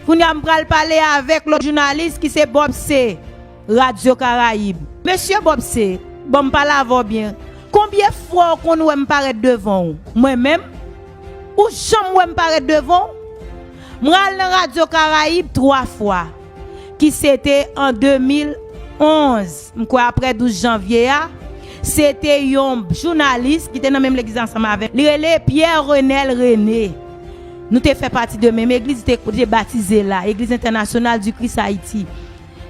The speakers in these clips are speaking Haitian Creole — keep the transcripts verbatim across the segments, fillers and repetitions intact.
Kounye a m pral pale avèk lòt jounalis ki se Bob C, Radyo Karayib. Mesye Bob C, ban m pale avè w byen. Konbyen fwa w konn wè m parèt devan w? Mwen menm? Ou janm wè m parèt devan w? Mwen al nan Radyo Karayib twa fwa, ki se te an de mil onz, m kwè apre douz janvye a, se te yon jounalis ki te nan menm legliz ansanm avè m. Li rele Pierre Renel René. Nou te fè pati de menm egliz, li te, te batize la, Eglise Internationale du Christ Haïti.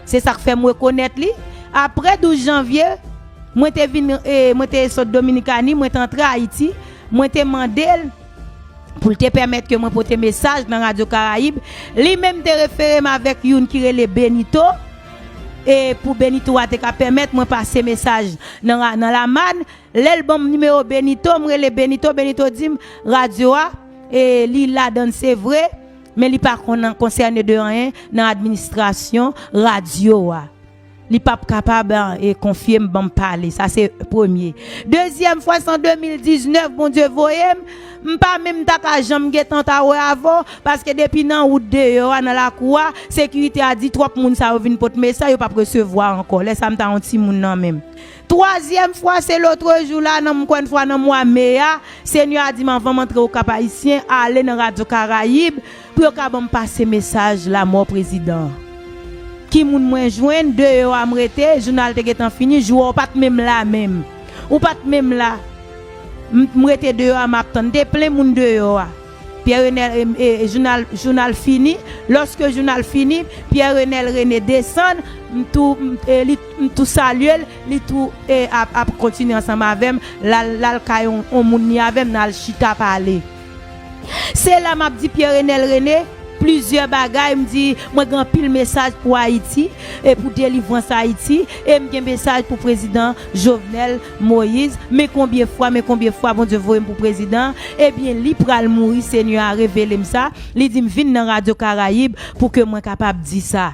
Se sa k fè m rekonèt li. Apre douz janvye, mwen te vin, e, mwen te sot Dominikani, mwen te antre Ayiti, mwen te mande l pou l te pèmèt ke mwen pote mesaj nan Radyo Karayib. Li menm te refere m avèk youn ki rele Benito, e pou Benito a te ka pèmèt mwen pase mesaj nan, ra- nan Lamàn. Lè l ban m nimewo Benito, m rele Benito, Benito di m radyo a, e li ladan l se vre, men li pa konn konsène de anyen nan administrasyon radyo a. Li p ap kapab, e, konfye m, ban m pale. Sa se premye. Dezyèm fwa, se an de mil diznèf, Bondye voye m. M pa menm ta ka janm gentan ta wè avè w, paske depi nan wout deyò a, nan lakou a, sekirite a di twòp moun sa yo vin pot mesaj, yo p ap resevwa ankò. Lè sa a, m ta yon timoun nan menm. Twazyèm fwa, se lotrejou la, nan, ankò yon fwa, nan mwa me a, Senyè a di m, anvan m antre Okap Ayisyen, ale nan Radyo Karayib, pou yo ka ban m pase mesaj lanmò prezidan an. Ki moun mwen jwenn? Deyò a m rete, jounal te gentan fini, jou a w pa t menm la menm. Ou pa t menm la. M, m rete deyò a, m ap tann. Te plen moun deyò a. Pierre Renel, e, e, e, jounal, jounal fini. Lòske jounal fini, Pierre Renel René desann, m tou, m, e, li, m tou salye l, li tou, e, ap, ap kontinye ansanm avè m, l al, l al kay on, on moun li avè m, n al chita pale. Se la m ap di Pierre Renel René plizyè bagay, m di, mwen gen anpil mesaj pou Ayiti, e pou delivrans Ayiti, e m gen mesaj pou prezidan Jovenel Moïse. Men konbyen fwa, men konbyen fwa Bondye voye m pou prezidan, ebyen, li pral mouri, Senyè a revele m sa. Li di m vin nan Radyo Karayib pou ke mwen kapab di sa.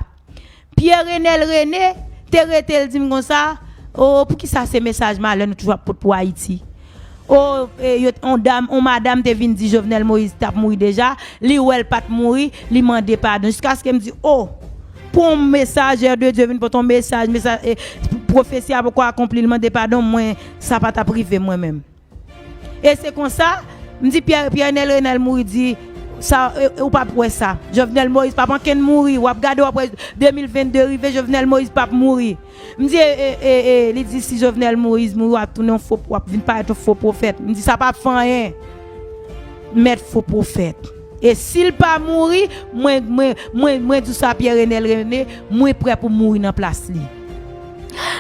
Pierre Renel René te rete, l di m konsa, o, poukisa se mesaj malè nou toujou ap pot pou Ayiti? O, e, yo, on dam, on madanm te vin di Jovenel Moïse t ap mouri deja, li wè l pa t mouri, li mande padon. Jiskaske m di, o, pou on mesajè de Dye vin pote on mesaj, mesaj, e, pwofesi a poko akonpli, li mande padon, mwen, sa pa t ap rive mwen menm. E se konsa, m di Pierre, Pierre Renel René mouri, di, sa, e, e, ou p ap wè sa. Jovenel Moïse p ap ankenn mouri, w ap gade, w ap wè de mil venn de rive, Jovenel Moïse p ap mouri. M di, e, e, e, e, li di, si Jovenel Moïse mouri, w ap tounen yon fo, w ap vin parèt yon fo pwofèt. M di, sa p ap fè anyen. Mèt fo pwofèt. E si l pa mouri, mwen, mwen, mwen, mwen di w sa, Pierre Renel René, mwen prè pou mouri nan plas li.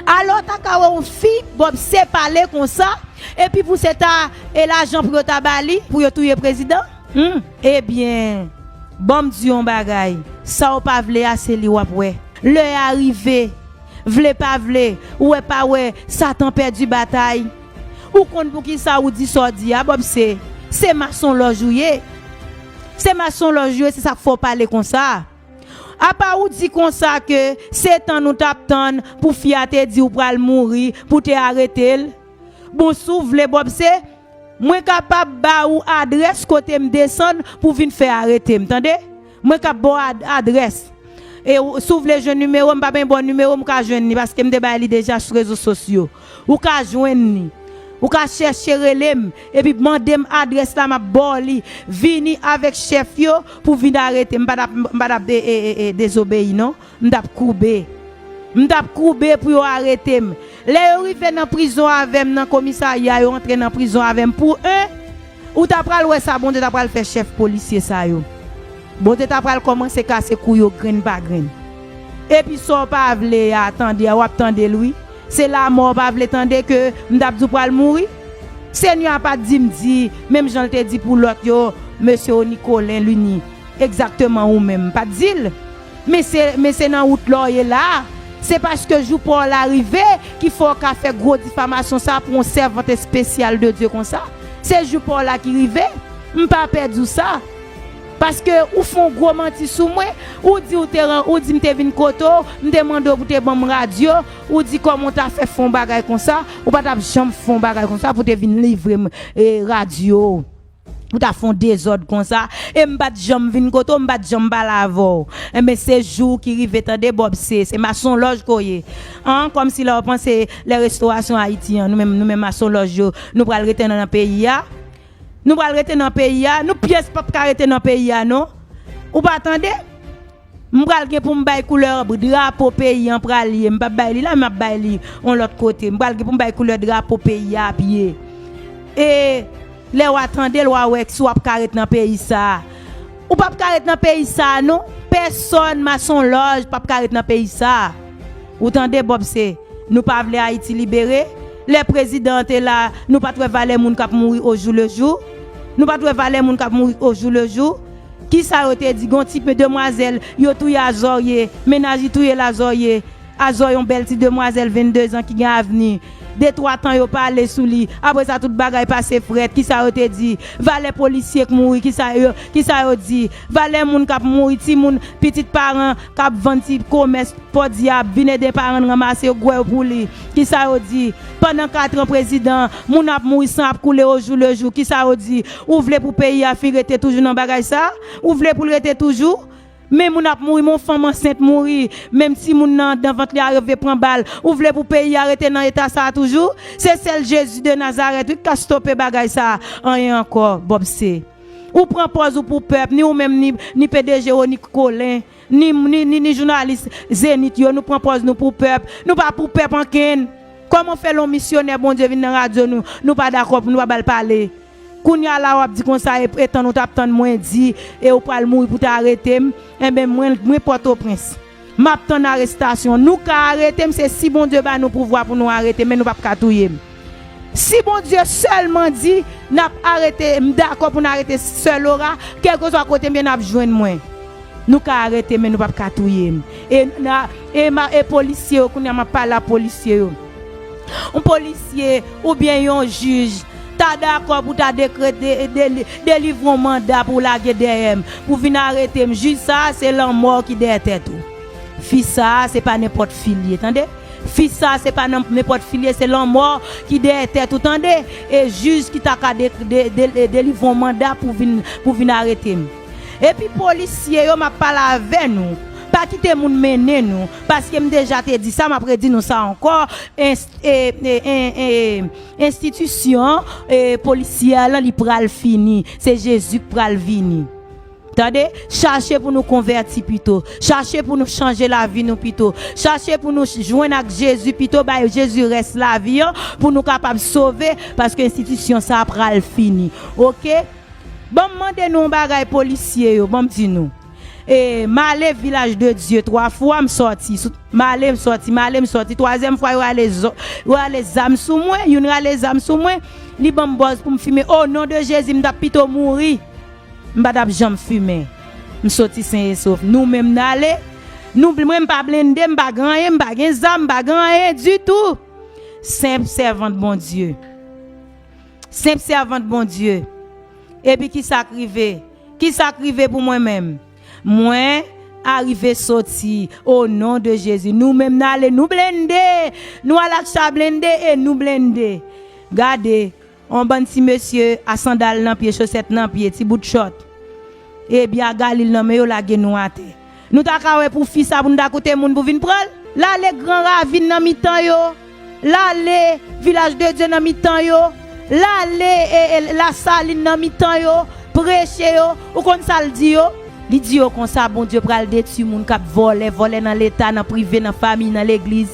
Alò, w ta ka wè yon fi, Bob C pale konsa, epi pou se ta, e lajan pou yo ta ba li, pou yo touye prezidan? Hmm. Ebyen, ban m di w yon bagay, sa w pa vle a, se li w ap wè. Lè a rive, vle pa vle, ou wè pa wè, Satan pèdi batay. Ou konn poukisa ou di sa w di a, Bob C? Se masonlòj ou ye. Se masonlòj ou ye, se sa k fè w pale konsa. Apa ou di konsa ke se tann ou t ap tann pou fi a te di ou pral mouri pou te arete l? Bon, si w vle, Bob C, mwen kapab ba ou adrès kote m desann pou vin fè arete m, tande? Mwen kab ba w ad-, adrès. E ou, si w vle jwenn nimewo m, pa gen bon nimewo m ka jwenn li, paske m te bay li deja sou rezo sosyo. Ou ka jwenn li. Ou ka chèche rele m, epi mande m adrès la, m ap ba w li. Vini avèk chèf yo pou vin arete m. M pa t ap, m pa t ap de-, e, e, e, dezobeyi, non. M t ap koube. M t ap koube pou yo arete m. Lè yo rive nan prizon avè m, nan komisarya, yo antre nan prizon avè m pou en, ou ta pral wè sa Bondye ta pral fè chèf polisye sa yo. Bondye ta pral kòmanse kase kou yo grenn pa grenn. Epi sa w pa vle a, tande a, w ap tande l wi. Se lanmò w pa vle tande ke m t ap di w pral mouri? Senyè a pa t di m di, menm jan l te di pou lòt yo, mesye Nicolin Lunie, egzakteman ou menm, pa t di l. Men se, men se nan wout la w ye la a. Se paske jou pa w la rive ki fè w ka fè gwo difamasyon sa a pou yon sèvant espesyal de Dye konsa. Se jou pa w la ki rive. M pa pè di w sa. Paske ou fè yon gwo manti sou mwen. Ou di w te ran-, ou di m te vin kote w, m te mande w pou te ban m radyo. Ou di kòman w ta fè fè yon bagay konsa. Ou pa t ap janm fè yon bagay konsa pou te vin livre m, e, radyo w. Ou ta fè yon dezòd konsa, e m pa t janm vin kote w, m pa t janm pale avè w. Enben, se jou ki rive, tande, Bob, se, se masonlòj ke w ye. An, kòmsi lè w panse lè restorasyon Ayiti an, nou menm, nou menm masonlòj yo, nou pral rete nan, nan peyi a. Nou pral rete nan peyi a, nou pyès p ap ka rete nan peyi a, non. Ou pa tande? M pral gen pou m bay koulè drapo peyi an pral ye. M p ap bay li la, m ap bay li yon lòt kote. M pral gen pou m bay koulè drapo peyi a ap ye. E lè w a tande l, w a wè si w ap ka ret nan peyi sa a. Ou p ap ka ret nan peyi sa a, non. Pèsòn, masonlòj, p ap ka ret nan peyi sa a. Ou tande, Bob, se, nou pa vle Ayiti libere. Lè prezidan an te la, nou pa t wè valè moun k ap mouri ojou lejou. Nou pa t wè valè moun k ap mouri ojou lejou. Kisa yo te di? Gon ti demwazèl, yo touye Azòye, mennaj li touye l Azòye. Azòye, yon bèl ti demwazèl vennde zan ki gen avni. De twa tan yo pale sou li. Apre sa, tout bagay pase frèt. Kisa yo te di? Valè polisye k mouri, kisa yo, kisa yo di? Valè moun k ap mouri, timoun, pitit paran k ap vann ti komès Podyab, vin ede paran n ranmase yo, gwè yo pou li. Kisa yo di? Pandan kat an prezidan, moun ap mouri, san ap koule ojou lejou. Kisa yo di? Ou vle pou peyi a fin rete toujou nan bagay sa? Ou vle pou l rete toujou? Men moun ap mouri, men yon fanm ansent mouri, menm timoun nan anndan vant li a rive pran bal. Ou vle pou peyi a rete nan eta sa a toujou? Se sèl Jezi de Nazarèt, wi, k ka stope bagay sa a. Anyen ankò, Bob, se. Ou pran pòz ou pou pèp, ni ou menm, ni, ni P D G Rony Colin, ni, ni, ni, ni jounalis Zenith yo, nou pran pòz nou pou pèp. Nou pa pou pèp ankenn. Kòman w fè lè yon misyonè Bondye vin nan radyo nou, nou pa dakò pou nou pa ba l pale? Kounye a la w ap di konsa, e, e tann ou t ap tann mwen di, e ou pral mouri pou w ta arete m, enben mwen, mwen Pòtoprens. M ap tann arestasyon. Nou ka arete m, se si Bondye ba nou pouvwa pou nou arete m, men nou p ap ka touye m. Si Bondye sèlman di n ap arete, m dakò pou n arete Sè Laura, kèlkeswa kote m ye, n ap jwenn mwen. Nou ka arete m, men nou p ap ka touye m. E, na, e, ma, e polisye yo, kounye a m ap pale a polisye yo. Yon polisye oubyen yon jij ta dakò pou ta dekrete, de, delivre yon manda pou lage dèyè m, pou vin arete m. Jij sa a, se lanmò ki dèyè tèt ou. Fi sa a, se pa nenpòt fi l ye, tande? Fi sa a, se pa nan, nenpòt fi l ye, se lanmò ki dèyè tèt ou, tande? E jij ki ta ka de, de, de, de, delivre yon manda pou vin, pou vin arete m. Epi polisye yo, m ap pale avè nou. Pa kite moun mennen nou, paske m deja te di sa, m ap redi nou sa ankò. Enst, e, e, e, e, enstitisyon, e, polisyè lan, li pral fini. Se Jezi k pral vini. Tande, chache pou nou konvèti pito. Chache pou nou chanje lavi nou pito. Chache pou nou jwenn ak Jezi pito, bay Jezi rès lavi an, pou nou kapab sove, paske enstitisyon sa a pral fini. Oke? Ban m mande nou yon bagay, polisye yo, ban m di nou. E, m ale Vilaj de Dye twa fwa, m sòti. M ale, m sòti, m ale, m sòti. Twazyèm fwa, yo ale, yo ale zam sou mwen, youn rale zam sou mwen, li ban m bòz pou m fimen. O non de Jezi, m t ap pito mouri. M pa t ap janm fimen. M soti sen e sof. Nou menm n ale. Nou, mwen m pa blende, m pa gen anyen, m pa gen zam, m pa gen anyen ditou. Senp sèvant Bondye. Senp sèvant Bondye. Epi kisa k rive? Kisa k rive pou mwen menm? Mwen arive soti o non de Jezi. Nou menm n ale, nou blende. Nou al ak cha blende e nou blende. Gade, yon bann ti mesye a sandal nan pye, chosèt nan pye, ti bout chòt. E bya galil nan men yo lage nou atè. Nou ta ka wè pou fi sa pou nou ta koute moun pou vin pran l. L ale Gran Ravin nan mitan yo. L ale Vilaj de Dye nan mitan yo. L ale e, e, Lasalin nan mitan yo. Preche yo. Ou konn sa l di yo? Li di yo konsa, Bondye pral detwi moun k ap vòlè, vòlè nan leta, nan prive, nan fanmi, nan legliz.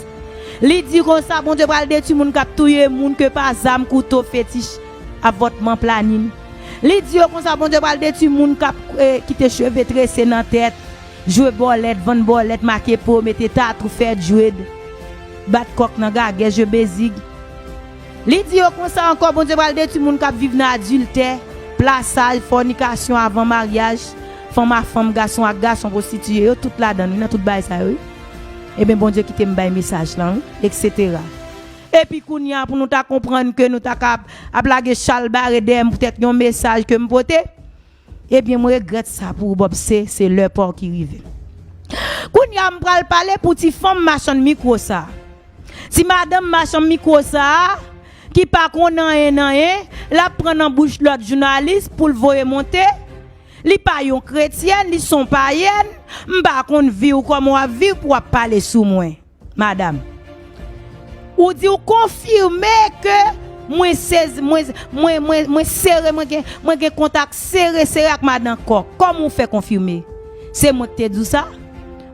Li di konsa, Bondye pral detwi moun k ap touye moun ke pa zam, kouto, fetich, avòtman, planin. Li di yo konsa, Bondye pral detwi moun k ap, eh, kite cheve trese nan tèt, jwe bòlèt, vann bòlèt, make po, mete tatou, fè dread, bat kòk nan gagè, jwe bezig. Li di yo konsa ankò, Bondye pral detwi moun k ap viv nan adiltè, plasaj, fònikasyon avan maryaj, fanm a fanm, gason ak gason, pwostitiye, yo tout ladan, wi, nan tout bagay sa yo, wi. Ebyen, Bondye kite m bay mesaj lan, wi, etsetera. Epi kounye a, pou nou ta konprann ke nou ta ka ap, ap lage chalbare dèyè m poutèt yon mesaj ke m pote, ebyen, m regrèt sa pou ou, Bob, se, se lè pa w ki rive. Kounye a, m pral pale pou ti fanm machann mikwo sa. Ti madanm machann mikwo sa a, ki pa konn anyen nan anyen, l ap pran nan bouch lòt jounalis pou l voye monte. Li pa yon kretyèn, li s on payèn. M pa konn vi w kòman w ap viv pou w ap pale sou mwen, madanm. Ou di w konfime ke mwen sezi, mwen, mwen, mwen, mwen sere, mwen gen, mwen gen kontak sere, sere ak madan Kòk. Kòman w fè konfime? Se mwen ki te di w sa?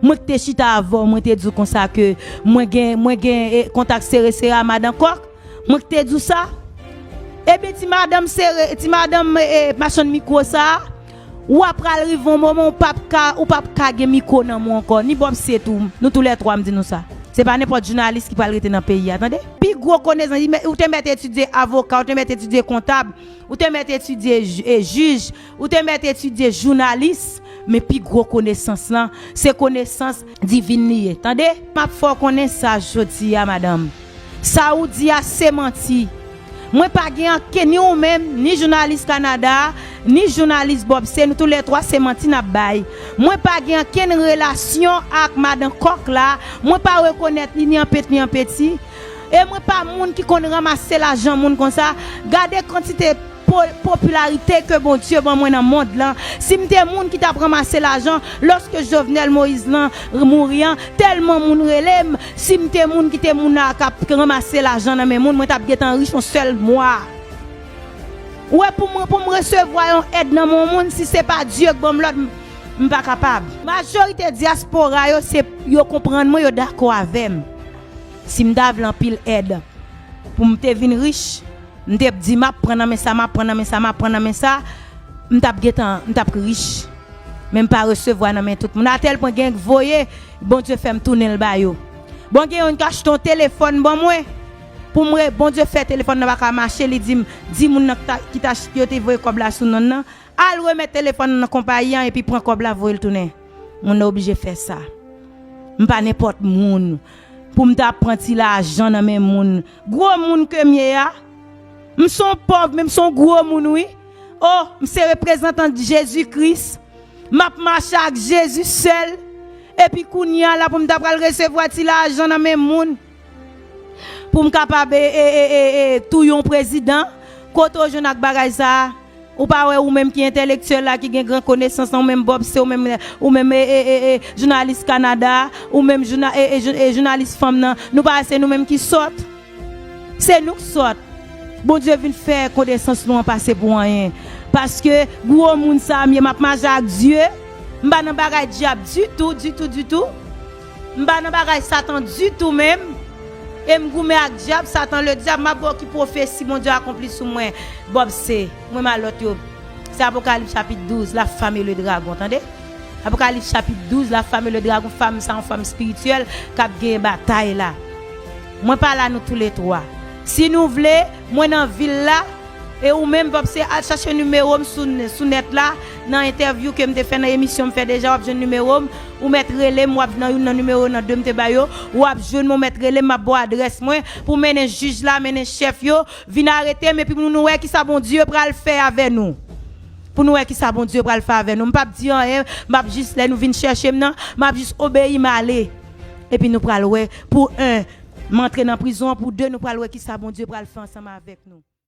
Mwen ki te chita avè w, mwen te di w konsa ke mwen gen, mwen gen, eh, kontak sere, sere a madan Kòk? Mwen ki te di w sa? Ebyen, ti madanm sere, ti madanm, eh, machann mikwo sa a, w ap pral rive yon moman ou p ap ka, ou p ap ka gen mikwo nan men w ankò, ni Bòb Se tou, nou toulètwa, m di nou sa. Se pa nenpòt jounalis ki pral rete nan peyi a, tande. Pi gwo konesans, ou te mèt etidye avoka, ou te mèt etidye kontab, ou te mèt etidye j-, eh, jij, ou te mèt etidye jounalis, men pi gwo konesans lan, se konesans divin li ye. Tande, m ap fè w konnen sa jodi a, madanm. Sa ou di a se manti. Mwen pa gen anken, ni ou menm, ni jounalis Kanada a, ni jounalis Bòb Se, nou toulètwa se manti n ap bay. Mwen pa gen ankenn relasyon ak madan Kòk la. Mwen pa rekonèt li ni an peti, ni an peti. E mwen pa moun ki konn ranmase lajan moun konsa. Gade kantite po-, popilarite ke Bondye ban mwen nan mond lan. Si m te moun ki t ap ranmase lajan, lòske Jovenel Moïse lan mouri an, tèlman moun rele m, si m te moun ki te moun a k ap ranmase lajan nan men moun, mwen t ap gentan rich yon sèl mwa. Ou wè, pou mwen, pou m resevwa yon èd nan men yon moun, si se pa Dye k ban m lòd, m, m pa kapab. Majorite dyaspora yo, se, yo konprann mwen, yo dakò avè m. Si m ta vle anpil èd pou m te vin rich, m te di m ap pran nan men sa, m ap pran nan men sa, m ap pran nan men sa, m t ap gentan, m t ap rich. Men m pa resevwa nan men tout moun. Atèl pwen gen k voye, Bondye fè m tounen l ba yo. Bon, gen youn k achte yon telefòn ban mwen. Pou mwen, Bondye fè telefòn nan pa ka mache, li di m, di moun nan ki ta, ki ta, yo te voye kòb la sou non l nan, al remèt telefòn nan nan konpayi an epi pran kòb la voye l tounen. Moun nan oblije fè sa. M pa nenpòt moun pou m ta pran ti lajan nan men moun. Gwo moun ke m ye a, m s on pòv, men m s on gwo moun, wi. O, m se reprezantan Jezi Kris. M ap mache ak Jezi sèl. Epi kounye a la pou m ta pral resevwa ti lajan nan men moun. Pou m kapab, e, e, e, e, e, touye yon prezidan. Kote w jwenn ak bagay sa a? Ou pa wè ou menm ki entèlektyèl la, ki gen gran konesans lan, ou menm Bòb Se, ou menm, ou menm, e, e, e, e, jounalis Kanada, ou menm jouna-, e, e, jou-, e, jounalis fanm nan, nou pa wè se nou menm ki sòt? Se nou k sòt. Bondye vin fè konesans nou an pase pou anyen. Paske gwo moun sa a m ye, m ap mache ak Dye. M pa nan bagay dyab ditou, ditou, ditou. M pa nan bagay Satan ditou menm. E m goumen ak dyab, Satan ledyab, m ap ba w ki pwofesi Bondye akonpli sou mwen. Bòb Se, mwen m a lòt yo. Se Apokalips chapit douz, la femme et le dragon, tande? Apokalips chapit douz, la femme et le dragon, fanm sa yon fanm espirityèl k ap genyen batay la. Mwen pa la, nou toulètwa. Si nou vle, mwen nan vil la, e ou menm, Bòb Se, al chache nimewo m sou, sou nèt la, nan entèvyou ke m te fè, nan emisyon m fè deja, w ap jwenn nimewo m, ou mèt rele m, w ap nan youn nan nimewo nan de m te ba yo, w ap jwenn mwen, w mèt rele m, m ap ba w adrès mwen, pou mennen jij la, mennen chèf yo, vin arete m, epi pou nou wè kisa Bondye pral fè avè nou. Pou nou wè kisa Bondye pral fè avè nou. M p ap di anyen, m ap jis, lè nou vin chèche m nan, m ap jis obeyi m ale. Epi nou pral wè, pou en, m antre nan prizon an, pou de, nou pral wè kisa Bondye pral fè ansanm avèk nou.